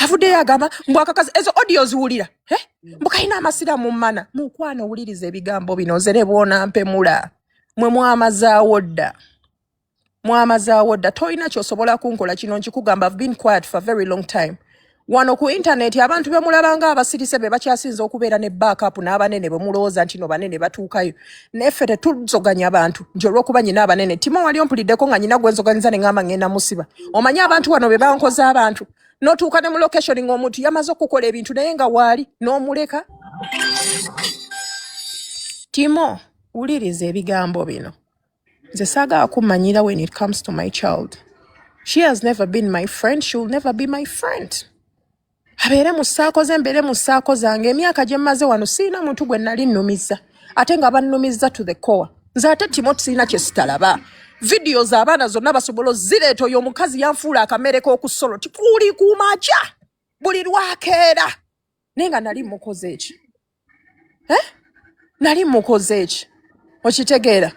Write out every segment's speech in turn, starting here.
Avuddeyo agamba mbu akakazi ezo audio ziwulira, eh? Mbu kalina amasira mu mmana. Mukwano, owuliriza ebigambo bino, nze ne bwonampemula, mwe mwamazaawo dda, mwamazaawo dda. Tolina kyosobola kunkola. Kino nkikugamba, I've been quiet for a very long time. Wano ku internet abantu bemulabanga abasirise be bakyasinza okubeera ne backup n'abanene bwe mulowooza nti no banene batuukayo, naye ffe tetuzoganya bantu nti olw'okuba nyina abanene. Timo, wali ompuliddeko nga nyina gwenzoganyiza ne ŋŋamba ŋŋenda musiba? Omanyi abantu wano be bankoze abantu, n'otuuka ne mu location ng'omuntu yamaze okukola ebintu naye nga waali n'omuleka. Timo, wuliriza ebigambo bino. Nze saagala kumanyira when it comes to my child. She has never been my friend, she will never be my friend. Abeere mu ssaako ze, mbeere mu ssaako zange. Emyaka gye mmaze wano sirina muntu gwe nali nnumizza, ate nga bannumizza to the core. Nze ate Timo sirina kye sitalaba. Videos abaana zonna basobola ozireeta. Oyo omukazi yanfuula akamere k'okusolo tikuli ku makya buli lwakeera, naye nga nali mukoze eki? Eh? Nali mukoze eki? Okitegeera,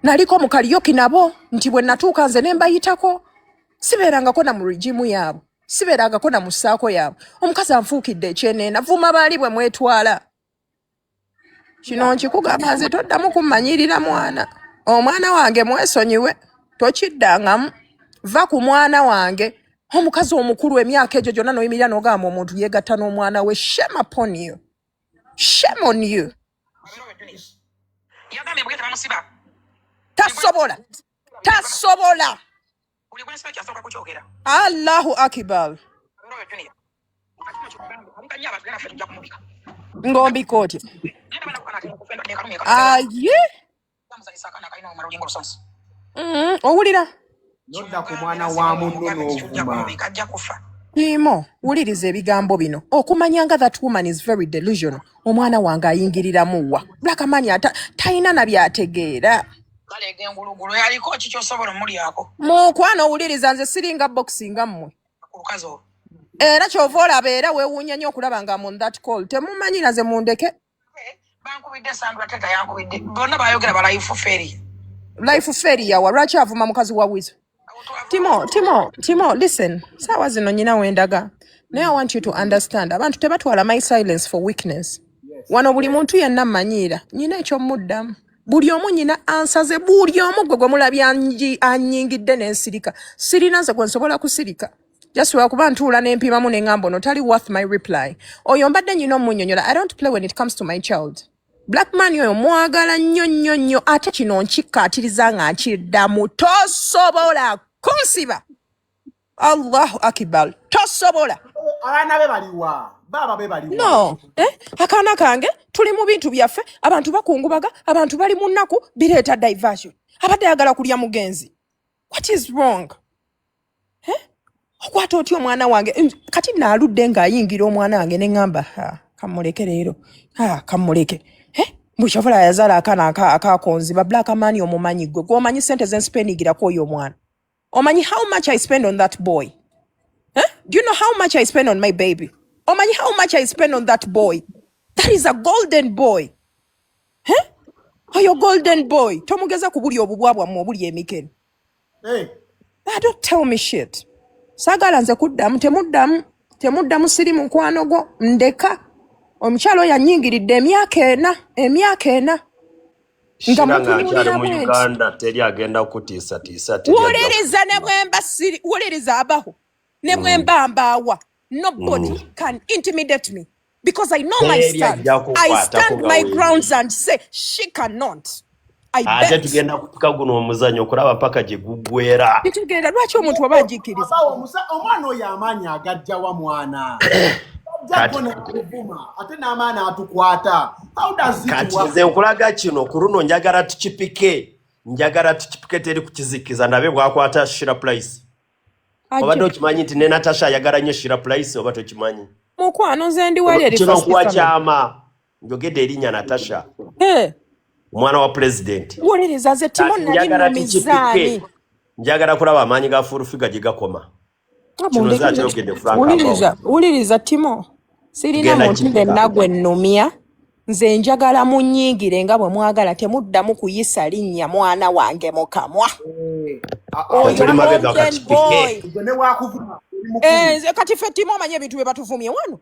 naliko mu karaoke nabo nti bwe natuuka nze ne mbayitako, sibeerangako na mu regime yaabwe, sibeerangako na mu ssaako yaabwe. Omukazi anfuukidde ekyeneena. Vuma baali bwe mwetwala. Kino nkikugamba nze, toddamu kummanyirira mwana. Omwana wange mwesonyiwe, tokiddangamu. Va ku mwana wange. Omukazi omukulu emyaka egyo gyonna n'oyimirira n'ogamba omuntu yeegatta n'omwana we. Shame upon you, shame on you. Yagambye bwe tebamusiba. Tasobola, tasobola. Buli gwensiba kyasooka kukyogera. Allahu akbar. Abeera oyo Junior kati kino kikugambe, abika nnyo abantu, naffe tujja kumubika. Ng'ombika otya? Naye ndaba nako kana atera okufa endwadde ekalumye ekamuzeewo. Aye. Bamuzanyisa akaana akalina obumala olinga olusonsi. Owulira? Nodda ku Kimugambe mwana era wa singa munno omugambe nti tujja n'ovuma. kumubika, ajja kufa. Timo, wuliriza ebigambo bino okumanya nga that woman is very delusional. Omwana wange ayingiriramu wa Black Man ata talina na byategeera. Baleega engulugulu yaliko ki kyosobola omulyako? Mukwano, owuliriza, nze siringa boxinga mmwe. Ku lukazi olwo. Era kyova olaba era weewuunya nnyo okulaba nga mu that call temumanyira nze, mundeke. Bankubidde, Sandra Teta yankubidde, bonna bayogera ba life failure. Life failure yawa? Lwaki avuma mukazi wa Wizo? Timo, Timo, Timo, listen. Saawa zino nyina wendaga, naye I want you to understand, abantu tebatwala my silence for weakness. Wano buli muntu yenna mmanyiira nyina ekyomuddamu. Buli omu nyina ansaze, buli omu gwe gwe mulabye annyingidde n'ensirika. Sirina nze gwe nsobola kusirika just lwakuba ntuula n'empimamu ne ŋŋamba ono tali worth my reply. Oyo mbadde nyina omunnyonnyola. I don't play when it comes to my child. Black Man oyo mwagala nnyo nnyo nnyo, ate kino nkikkaatiriza nga nkiddamu, tosobola kunsiba. Allahu akbar, tosobola. Abaana be baliwa? Baaba be baliwa? No, eh? Akaana kange, tuli mu bintu byaffe. Abantu bakungubaga, abantu bali mu nnaku, bireeta diversion. Abadde ayagala kulya mugenzi. What is wrong? Eh? Okwata otya omwana wange? Kati naaludde ng'ayingira omwana wange ne ŋŋamba, "Ha, kamuleke leero, ha, kamuleke." Eh? Mbu kyovula yazaala akaana akakonziba. Black Man omumanyi gwe? Gwomanyi sente zenspendingirako oyo omwana? Omanyi how much I spend on that boy? Eh? Do you know how much I spend on my baby? Omanyi how much I spend on that boy? That is a golden boy. Eh? Oyo golden boy. Tomugeza ku buli obubwa bwammwe obuli emikene. Hey. Ah, don't tell me shit. Saagala nze kuddamu, temuddamu, temuddamu, siri mukwano gwo, ndeka. Omukyalo oyo annyingiridde emyaka 4, emyaka 4. Nga Shira nga nkyali mutunuulira mu bwe nti. Uganda, teri agenda kutiisatiisa, teri ajja Wuliriza, ne kukuma. bwe mba siri, wuliriza abaho. Ne bwe mba mbaawa. Nobody can intimidate me because I know my Teri stand. ajja I kukwatako stand nga my weeri. grounds and say she cannot. I Ate bet. tugenda kupika guno omuzannyo okulaba mpaka gye guggwera. Kitegeera lwaki omuntu aba agikkiriza. Abawo omwana oyo amaanyi agajjawa mwana? Ajja Kati go n'atuvuma ate n'amaanyi atukwata. How does it kati work? nze nkulaga kino ku luno, njagala tukipike, njagala tukipike, teri kukizikiza. Ndabe bwakwata Shira Price. Obadde Ajje. okimanyi nti ne Natasha ayagala nnyo Shira Price, oba tokimanyi? Mukwano, nze ndi wali eri Kino first nkuwa family. kyama, njogedde erinnya Natasha, Eh, omwana wa pulezidenti. Wuliriza, nze Timo Kati nali njagala nnumizaani. tukipike, njagala kulaba amaanyi ga Full Figure gye gakoma. Kino nze akyogedde, Frank Abawo. Wuliriza, wuliriza Timo, sirina Tugenda muntu kipika. yenna gwe nnumya. Nze njagala munnyingire nga bwe mwagala, temuddamu kuyisa linnya mwana wange mu kamwa. Eh, Oyo Tuli mabega, golden kakipike. boy. Gwe ne wakuvuma Eh, nze kati ffe Timo omanyi ebintu bye batuvumye wano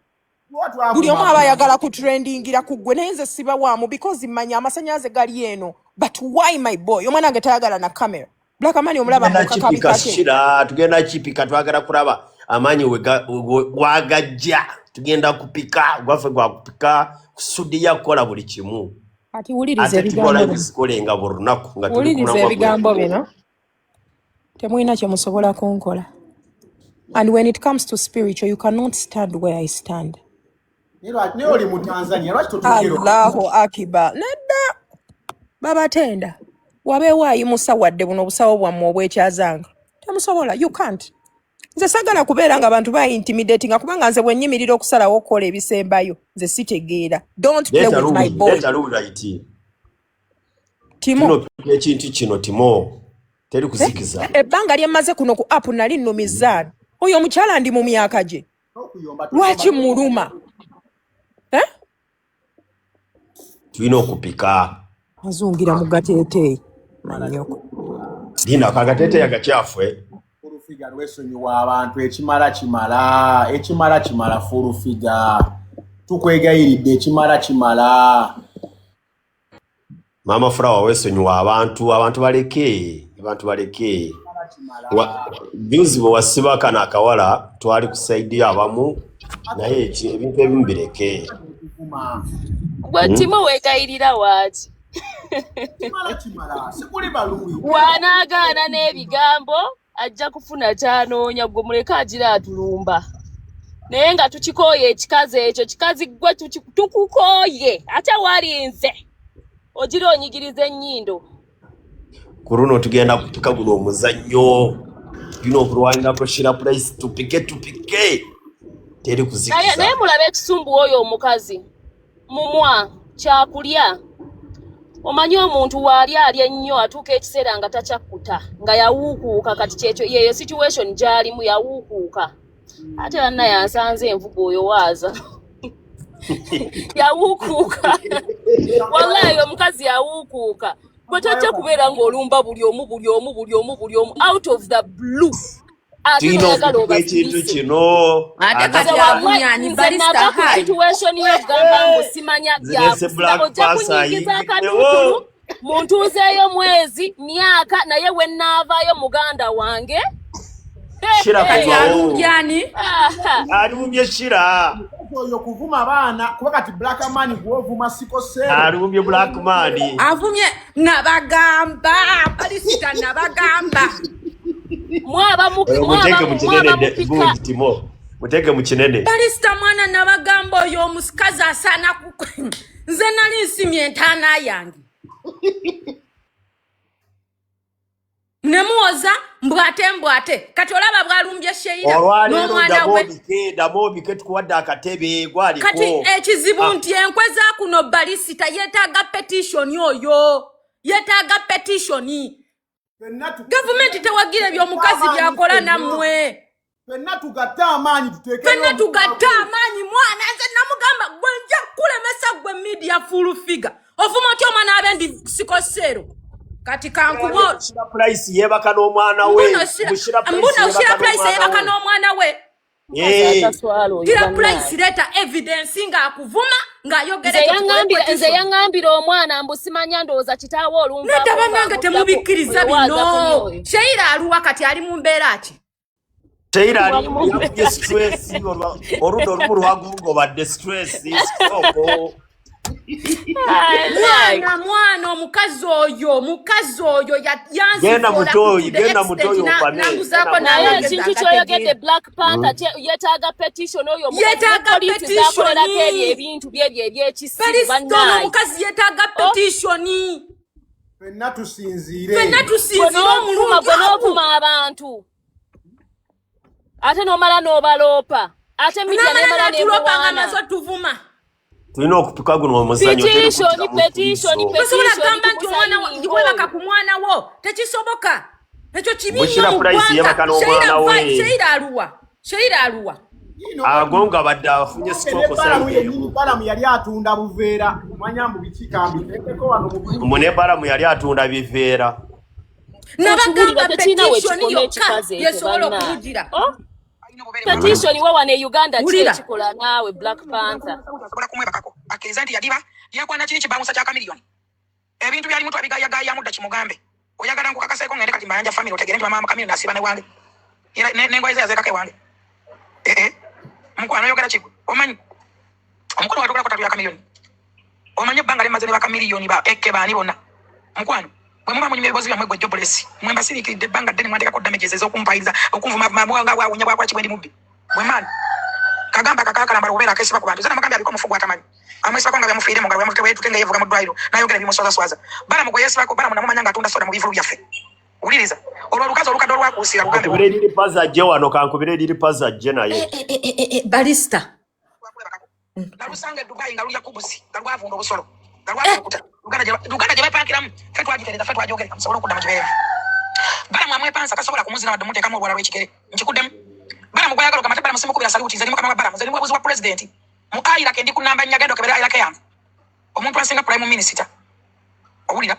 buli omu aba ayagala kutrendingira ku ggwe, naye nze sibawaamu because mmanya amasannyalaze gali eno. But why my boy, omwana wange tayagala na camera. Black Man omulaba Tugenda mukakabi kipika kake. Shira, tugenda kipika, twagala kulaba amaanyi wagajja. Tugenda kupika gwaffe gwa kupika, kusudiya, kukola buli kimu. Kati wuliriza Ate ebigambo tukola bino, zikolenga buli lunaku nga tuli ku wuliriza mulamwa ebigambo gwe. bino, temulina kye musobola kunkola. And when it comes to spiritual, you cannot stand where I stand. Naye oli mu Tanzania, lwaki totugera? Allahu akibar. Nedda, babatenda wabeewo ayimusa wadde buno obusawo bwammwe obwekyazanga, temusobola, you can't. Nze sagala kubeera nga abantu baintimidatinga, kubanga nze bwe nnyimirira okusalawo okukola ebisembayo, nze sitegeera. Don't play Leeta with my luwi, boy. leeta luwi right. Timo. Kino ekintu kino Timo, teri kuzikiza. Ebbanga lye mmaze kuno ku app nali nnumizaano oyo omukyala, ndi mu myaka gye. Okuyomba. Lwaki muluma, eh? Tulina okupika. Azungira mu gateeteeyi manyoko. Lina kagateeteeyi agakyaffe. Full Figure lwesonyiwa abantu, ekimala kimala, ekimala kimala. Full Figure, tukwegayiridde, ekimala kimala. Maama Fulawa, weesonyiwa abantu, abantu baleke, abantu baleke. Ekimala kimala. Juzi bwe wasiba kano akawala, twali ku side yo abamu, naye ebintu ebimu bireke. Okuvuma. Gwe Timo, weegayirira waaki? Kimala kimala, sikuli baluwi. Bw'anaagaana n'ebigambo ajja kufuna ky'anoonya. Gwe muleke agira atulumba, naye nga tukikooye ekikazi ekyo. Kikazi gwe, tukukooye, ate walinze ogira onyigiriza ennyindo. Ku luno tugenda kupika guno omuzannyo, tulina okulwanirako Shira Price, tupike, tupike, teri Naye kuzikiza. Naye mulabe ekisumbuwa oyo omukazi, mumwa kyakulya. Omanyi omuntu waali alya ennyo atuuka ekiseera nga takyakkuta, nga yawuukuuka. Kati kyekyo, yeyo situation gy'alimu, yawuukuuka. Ate banna yansanze envuga oyo waaza yawuukuuka. Wallahi omukazi yawuukuuka. Gwe tojja kubeera ng'olumba buli omu, buli omu, buli omu, buli omu out of the blue, ate Tulina noyagala okupika ekintu obasibise. kino. Ate Ate kati Nze wallahi avunyani nze barista nava ku hai. situation y'okugamba mbu simanya Zirese byakusiba. Black Ojja Pasa kunyingiza ayingiddewo. akatutulu muntuuzeeyo mwezi myaka, naye we nnaavaayo muganda wange. Shira Kati kuvawo. alumbyani? Alumbye Shira. Oyo kuvuma baana, kuba kati Black Man gwovuma sikoseero. Alumbye Black Man. Avumye, nabagamba balisita, nabagamba. Mwaba Oyo muteeke mu kinene. Mwaba mupika. Gundi Timo, muteeke mu kinene. Balisita mwana, nabagamba oyo omusikazi asaana ku nze nali nsimye entaana yange nemuwoza mbwate mbwate. Kati olaba bwalumbye Sheira Olwaleero n'omwana ddamu we. obike, ddamu obike, tukuwadde akatebe gwaliko. Kati ekizibu Ah. nti enkwe za kuno, balisita yeetaaga petition, oyo yeetaaga petition. Gavumenti tewagira ebyomukazi byakola nammwe. Ffenna tugatte amaanyi, tuteekeyo. Ffenna tugatte amaanyi. Mwana, nze namugamba gwe nja kulemesa gwe media. Full Figure, ovuma otya omwana abendi sikoseero? Kati kankuba. Shira Price yeebaka n'omwana we. Mbuno Shira- Mbu Shira Price mbuno yeebaka Shira Price n'omwana yeebaka we. n'omwana we. Eh, Ataswala oyo Shira bannange. Price, leeta evidence ng'akuvuma ng'ayogera Nze ekyo, tukole yaŋŋambira, nze petition. yaŋŋambira omwana mbu simanya, ndowooza kitaawe olunvaako Nedda bannange, ng'amuddako temubikkiriza oyo waaza bino. kunywa oyo. Sheira aluwa kati? Ali mu mbeera ki? Sheira ali Wali mu yakubye stress, oludda olumu lwagongobadde stress, stroke. Like, Mwana, mwana, omukazi oyo, omukazi oyo Genda yanzifoola ku mutoyi, to the genda extent mutoyi opame. nanguzaako Genda naye mutoyi. n'amagezi ekintu kyoyogedde, agategeera. Black Panther, yeetaaga petition oyo omukazi ne Yeetaaga poliisi zakolerako ebyo petition. ebintu byebyo ebyekisiru. Balisita ono Bannaaye omukazi yeetaaga Oh, petition. Ffenna tusinziire. Ffenna gwe tusinzire n'ovuma omulundi gwe ogwo. N'ovuma abantu ate n'omala n'obaloopa, ate media N'amala n'emala n'atulopa nga n'emuwaana. amaze otuvuma. Tulina okupika guno omuzannyo, teri Petition, kuttira mu petition, nfiiso. Tosobola petition kugamba nti omwana kumusayininga webaka oyo. ku mwana wo, tekisoboka ekyo, kibi Mbu nnyo Shira mu Price ggwanga. yeebaka n'omwana Sheira we. Sheira aluwa? Sheira aluwa? Ago nga badde afunye Ne stroke. Balamu Sayidi yennyini emu. Balamu yali atunda buveera, manya mbu biki, kambiteekeko wano mu Mbu ne Balamu yali atunda biveera. Okiwulira Nabagamba tekirina we petition kikoma yokka ekikazi ekyo yesobola bannange. okumugira. Oh? Petition wa wano e Uganda ki Wulira. ekikola naawe Black Panther? Asobola kumwebakako akkirize nti yadiba yakwana kiri kibangusa kya Chameleone. Ebintu byalimu twabigayagayamu dda. Kimugambe oyagala nkukakaseeko ngende kati Mayanja family otegere nti mama Chameleone asiba ne wange. Era n'engoye ze yazeekako ewange. Ee, mukwano, oyogera kigwe. Omanyi omukono watukolako tatu ya Chameleone. Omanyi ebbanga lemmaze ne bakamiliyoni ba eke baani bonna. Mukwano, bwe muba munyumya ebibozi byammwe, gwe jobless, mwe mbasiriikiridde ebbanga ddene. Mwanteekako damages ez'okumpayiriza, okunvuma nga bwawunya bwakola kibwendi mubbi bwe maani kagamba kakakalambala obeera akesiba ku bantu. Ze namugambye abiko omufu gwatamanyi amwesibako nga byamufiire mu ngalo bwamutute bwetute nga yevuga mu ddwaliro nayogera ebimuswazaswaza. Balamu gwe yeesibako, Balamu namumanya ng'atunda soda mu bivulu byaffe. Wuliriza olwo olukazi olukadde olwakuusira lugambe. Kankubire eriri paza ajje wano, kankubire eriri paza ajje naye. Eh, eh, eh, eh, barista. Nalusanga e Dubai nga lulya kubusi nga lwavunda obusolo nga lwakulukuta Luganda gye bepankiramu. Ffe twagitereza, ffe twajogereka musobole okudda mu kibeera. Balamu amwepansa tasobola kumuzina wadde muteekamu olwala lw'ekigere. Nkikuddemu, Balamu gwayagala ogamba te Balamu simukubira saluti. Nze ndi mukama wa Balamu, nze ndi muwabuzi wa pulezidenti mu ayiraka. Ndi ku namba 4. Genda okebere ayiraka yange. Omuntu asinga prime minister, owulira,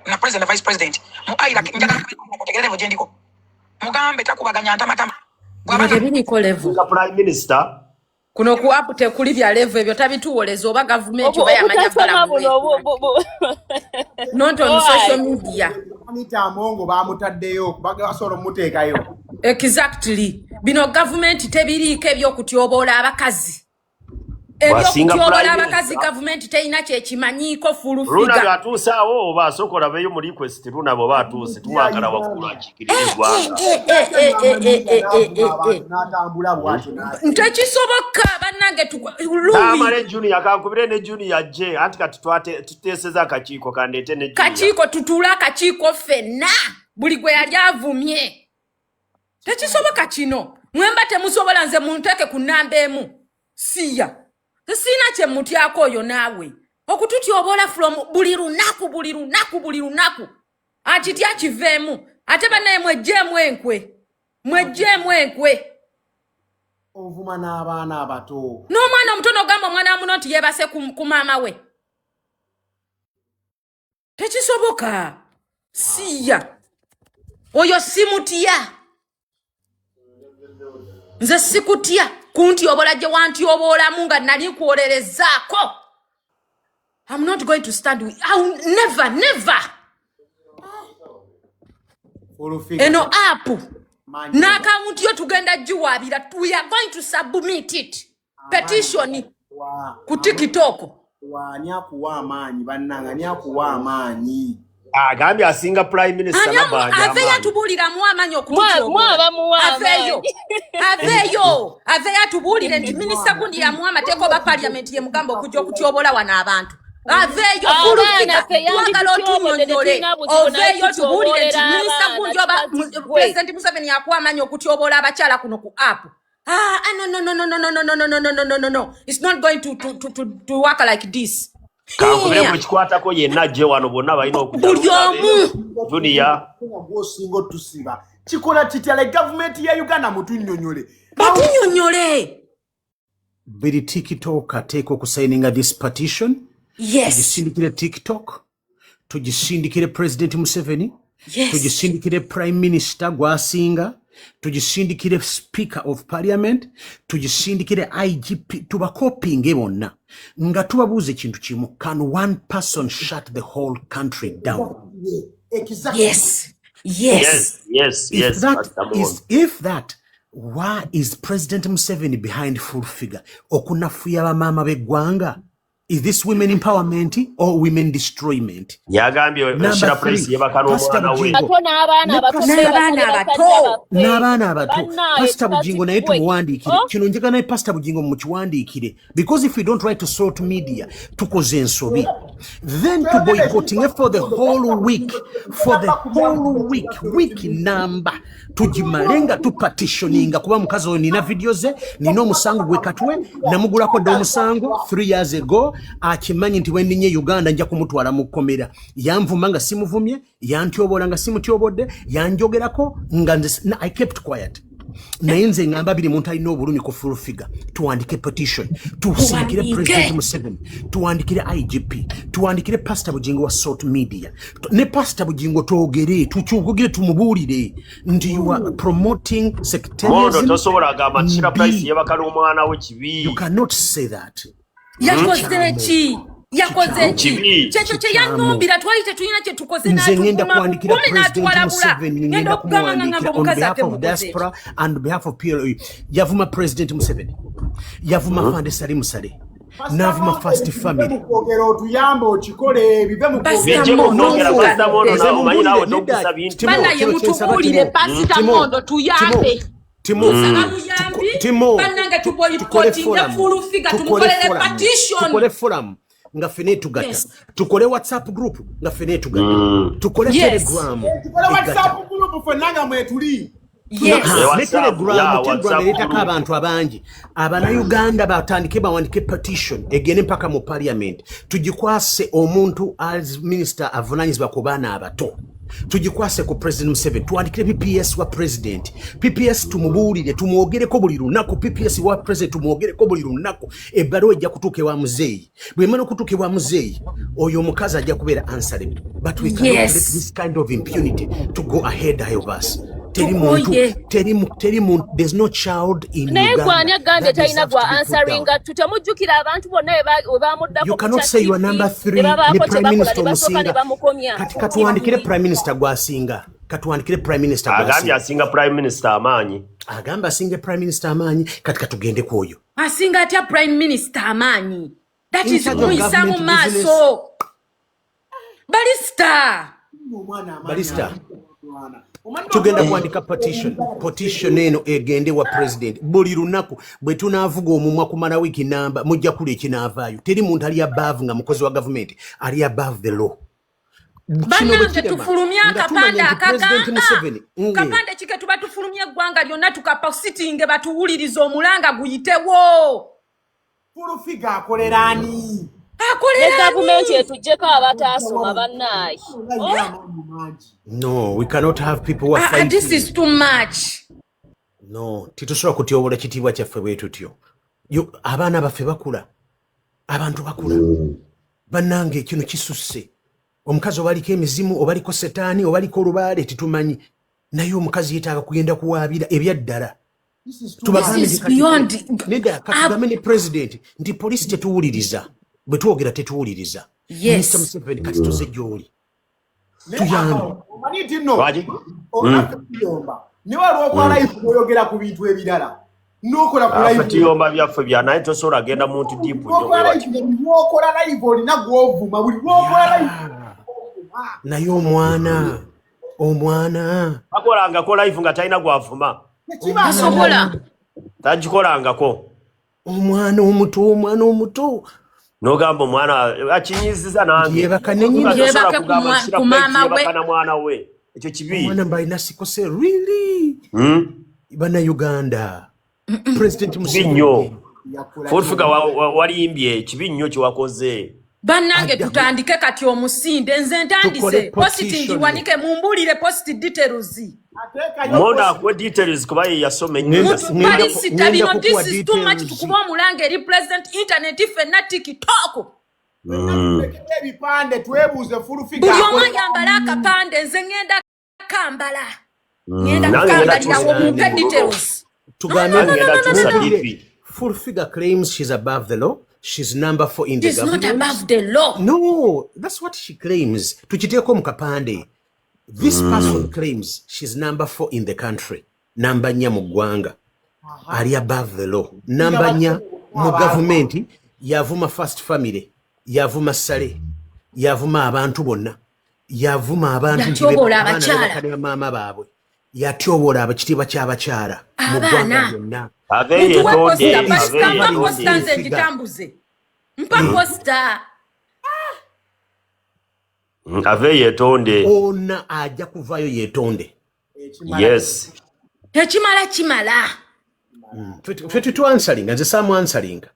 na president na vice president mu ayiraka. Njagala otegerere level gye ndiko. Mugambe takubaganya ntamatama. Bino Bw'aba tebiriko level. Nga prime minister. Kuno ku app tekuli bya level ebyo, tabituwoleza oba gavumenti oba yamanya. Obutasoma Balamu buno not on Why? social media. Anita Amongo bamutaddeyo, basobola omuteekayo. Exactly, bino gavumenti tebiriiko ebyokutyoboola abakazi. Bwasinga Ebyokutyoboola prime abakazi minister. gavumenti terina kyekimanyiiko. Luna Full Figure lwatuuse awo oba asooka olabeyo mu request. Luna bw'oba atuuse, tumwagala waggulu akiikirira eggwanga. N'atambula bw'atyo n'agenda. Tekisoboka bannange. Louis Tamale Junior, kankubire ne Junior ajje, anti kati tuteeseza akakiiko kandeete ne Junior. Kakiiko, tutuule akakiiko ffenna, buli gwe yali avumye. Tekisoboka kino. Mwemba temusobola, nze munteeke ku namba 1. Siya siina kye mutyako oyo naawe okututyobola from buli lunaku, buli lunaku, buli lunaku. Akitya kiveemu ate bannaye. Mwejjeemu enkwe, mwejjeemu enkwe. Ovuma n'abaana abato. N'omwana omuto n'ogamba omwana wa muno nti yeebase ku maama we. Tekisoboka. Siya oyo simutya. Nze sikutya kuntyobola gye wantyoboolamu nga nali nkwolerezaako. I'm not going to stand with, I will never, never. Full Figure. Eno app Manyi. n'akawunti yo tugenda giwaabira. We are going to submit it, petition ku TikTok. Ani akuwa amaanyi bannange? Ani akuwa amaanyi? Agambye asinga prime minister Ani Nabbanja aveeyo amaanyi. atubuuliramu amaanyi okututyoboola. Mwabamuwa Aveeyo. amaanyi. Aveeyo, aveeyo atubuulire nti minisita gundi yamuwa amateeka oba paliamenti yemugamba okujja okutyobola wano abantu. Aveeyo. Abaana Full Figure, ffe twagala yanditutyobodde, otunyonyole. tetulina buzibu naye Oveeyo tubuulire nti tutyoboolera minisita abaana, gundi oba tukazigwe. President Museveni yakuwa amaanyi okutyoboola abakyala kuno ku app. Ah, ah, no, no, no, no, no, no, no, no, no, no, no, no, no, no, it's not going to work like this. Kankubire Here. gwe kikwatako yenna ajje wano, bonna balina okujja. Buli omu. Junior. Gwosinga otusiba kikola kitya? Le gavumenti ya Uganda mutunnyonnyole. Batunyonyole. Buli TikTok ateeka okusayininga this petition. Tugisindikire TikTok, tugisindikire President Museveni, tugisindikire prime minister gwasinga, tugisindikire speaker of parliament, tugisindikire IGP, tubakopinge bonna nga tubabuuza ekintu kimu: can one person shut the whole country down? Exactly. Yes. Yes. Yes. If Yes. that Pastor Moon. is, if that, why is President Museveni behind Full Figure okunafuya bamaama b'eggwanga? Is this women empowerment or women destroyment? Yagambye Number Shira three, Price yebaka Pastor n'omwana we. Bugingo. Bato n'abaana Ne abato. Pastor- N'abaana abato. N'abaana abato. Bannaaye, Pasita Bugingo naye tukazigwe. tumuwandiikire. Oh. Kino njagala naye Pasita Bugingo mukiwandiikire, because if we don't write to salt media, tukoze ensobi. Then to boycotting for the whole week, for the whole week, week namba tugimale nga tupetitioninga, kuba mukazi oyo nina video ze, nina omusango gwe katwe namugulako dda omusango 3 years ago. Akimanyi nti bwe Uganda nja kumutwala mu kkomera. Yanvuma nga simuvumye, yantyobola nga simutyobodde, yanjogerako nga nze I kept quiet. Naye nze ngamba biri muntu alina obulumi ku Full Figure, tuwandike petition, tusindikire Tuwandiike. President Museveni, tuwandikire IGP, tuwandikire Pastor Bugingo wa Salt Media. Ne Pastor Bugingo twogere, tukyogere, tumubuulire nti you are promoting Mondo sectarianism. tosobola agamba nti Shira Price Mbi. yeebaka n'omwana we, kibi. You cannot say that. Yakoze ki? Yakoze ki? Kibi. Kyekyo kye Kikyamu. yanumbira, twali tetulina kye tukoze. Nze ngenda N'atuvuma kuwandikira bukumi President n'atuwalabula. Museveni. Ngenda Ngenda okugamba nga ngamba kumuwandikira on omukazi behalf ate of mukoze ki? diaspora and behalf of PLU. Yavuma President Museveni, yavuma Fande Salim Saleh, n'avuma First Family. Mukwogera otuyambe okikole, bive mu Pastor kwogera. Bijje mu Mondo, kwogera, Pastor Mondo, Nze nawe omanyi naawe mumbuulire, tokusa nedda, bintu. Timo, Banaye kino kyensaba, mutubuulire, Timo. Pasita Timo, Mondo, tuyambe. Timo, Tusaba buyambi. Timo, Bannange tukole tuboycottinge forum, Full Figure, tukole tumukolere forum, petition. Tukole forum nga ffene tugatta. Yes. Tukole WhatsApp group nga ffene tugatta. Tukole Yes. Telegram Tukole egatta. WhatsApp group ffenna nga mwetuli. Yes. Ne WhatsApp, Telegram, yeah, Telegram WhatsApp ereetako group. abantu abangi. Abannayuganda batandike bawandike petition egende mpaka mu parliament, tugikwase omuntu as minister avunanyizibwa ku baana abato, tugikwase ku President Museveni, tuwandikire PPS wa President, PPS tumubuulire, tumwogereko buli lunaku. PPS wa President tumwogereko buli lunaku. Ebbaluwa ejja kutuuka ewa muzeeyi. Bwemala okutuuka ewa muzeeyi, oyo omukazi ajja kubeera answerable, but we cannot let this kind of impunity to go ahead of us. Teri muntu, Tukoye. teri muntu, there's no child in Naye Uganda gwani agambye that talina deserves gwa to be put down. answeringa? Tutemujjukira abantu bonna we bamuddako You ku cannot kya say you are TV number ne three ne babaako kye prime bakola minister ne basooka ne omusinga. bamukomya Kati ku katuwandikire TV. prime minister gwasinga, katuwandikire prime minister Agambye gwasinga. asinga prime minister amaanyi. Agamba asinga prime minister amaanyi. Kati katugende ku oyo. Asinga atya prime minister amaanyi? That In is charge of kumuyisa mu government business. maaso balista. Balista, tugenda kuwandika petition. Petition eno egende wa President buli lunaku. Bwe tunaavuga omumwa kumala wiiki namba, mujja kula ekinaavaayo. Teri muntu ali above nga mukozi wa gavumenti ali above the law. Kino bwe Bannange, kirema tufulumye nga tumanya akapande nti President akagamba Museveni kapande kike tuba tufulumye eggwanga lyonna, tukapositinge batuwulirize, omulanga guyitewo. Full Figure akolera ani? Ne Akolera gavumenti ani? etuggyeko abataasoma bannaayi. Alina amaanyi mangi. No, we cannot have people who are Ah, ah, this fighting. is too much. No, tetusobola kutyobola kitiibwa kyaffe bwe tutyo. Abaana baffe bakula, abantu bakula. Bannange, kino kisusse. Omukazi oba aliko emizimu, oba aliko setaani, oba aliko olubaale, tetumanyi, naye omukazi yeetaaga kugenda kuwaabira ebyaddala. This is too Tubagambe much. This nti is kati beyond. nedda, katugambe ne President nti polisi tetuwuliriza, bwe twogera tetuwuliriza. Mr Museveni, kati tuze gy'oli, tuyambe. Omanyi nti nno Lwaki? naffe tuyomba, ne waliwo okwa live n'oyogera ku bintu ebirala n'okola ku Affe live. tuyomba byaffe bya, naye tosobola genda muntu deep nnyo Lwokola bwe batyo. live, buli lwokola live olina gw'ovuma, buli lwokola live. Naye omwana Takolangako live nga talina gwavuma. Tekibanga. Tasobola. Tagikolangako. Omwana omuto, omwana omuto. N'ogamba omwana akinyiziza nange. Yeebaka ne nnyina. Nga tosobola Yeebake ku kugamba Shira ku Price maama we. yeebaka na mwana we, ekyo kibi. Omwana mbalina sikose, really? Bannayuganda, President Kibi Museveni nnyo. Yakola Full Figure, walimbye, kibi nnyo kyewakoze. Bannange, Ajja tutandike kati omusinde. Nze ntandise Tukole positi, petition. ngiwanike, mumbulire post details. Ateekayo Mondo post. akuwe details kuba ye yasoma ennyo. Mutubalisita Ngenda bino, kukuwa this is too much. details. Tukube omulanga eri President, internet ffenna, TikTok. Tulekeko ebipande, twebuuze Full Figure Buli omu akolera ayambale akapande. Nze ngenda kambala, ngenda Nange ngenda kukambalirawo, kyusa mumpe DP. details. Tugambe Nange ngenda kyusa mumbuulire. DP. Full Figure claims she's above the law, she's number four in the She's not government. above the law. No, that's what she claims. Tukiteeko mu kapande. This person claims she's number four in the country, namba nnya mu ggwanga, ali above the law, namba nnya mu gavumenti. Yavuma First Family, yavuma Sale, yavuma abantu bonna, yavuma abantu nti Yatyoboola abaana abakyala. bebaka ne bamaama baabwe, yatyoboola ekitiibwa ky'abakyala mu ggwanga Abaana. lyonna. Ave Mutuwe yetonde. poster. Ave Pasita, mpa poster. yetonde. Nze ngitambuze, mpa poster. Ave yetonde. Ona ajja kuvaayo yetonde. Ekimala. Yes. Tekimala, kimala. Ffe tetwansalinga, nze saamwansalinga,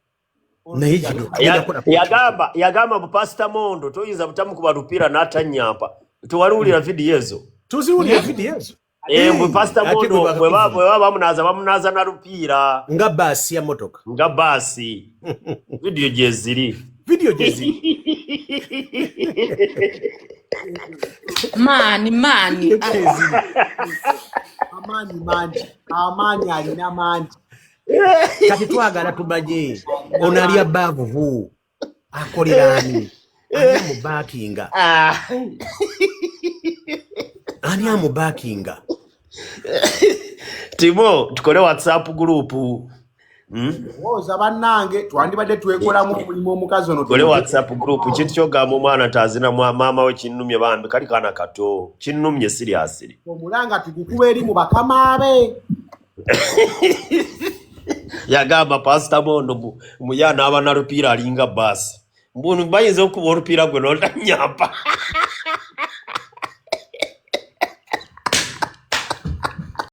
naye kino tugenda kukola. Yagamba bu Pasita Mondo toyinza butamukuba lupiira n'atanyampa. Tewaliwulira vidiyo ezo? Tuziwulira vidiyo ezo. Eh, mbu pasita Ate Mondo gwe bwe bakakuvuma. bwe baba bamunaaza bamunaaza na lupiira Nga baasi ya motoka. Nga baasi. Vidiyo gye ziri. Vidiyo gye ziri. Maani maani. Vidiyo gye ziri. Amaanyi mangi, amaanyi alina mangi. Kati twagala tumanye ono ali above akolera ani, ani amubaakinga, ani amubaakinga. Timo, tukole WhatsApp group. Lowooza bannange twandibadde twekolamu omulimu omukazi ono Tukole tumugye WhatsApp group. Kintu kyogamba omwana tazina maama we kinnumye bambi kali kaana kato. Kinnumye seriously. Omulanga tugukuba eri mu bakama be. Yagamba Pastor Mondo muya n'aba na lupiira alinga baasi. Mbu bayinza okuba olupiira gwe n'otanyampa.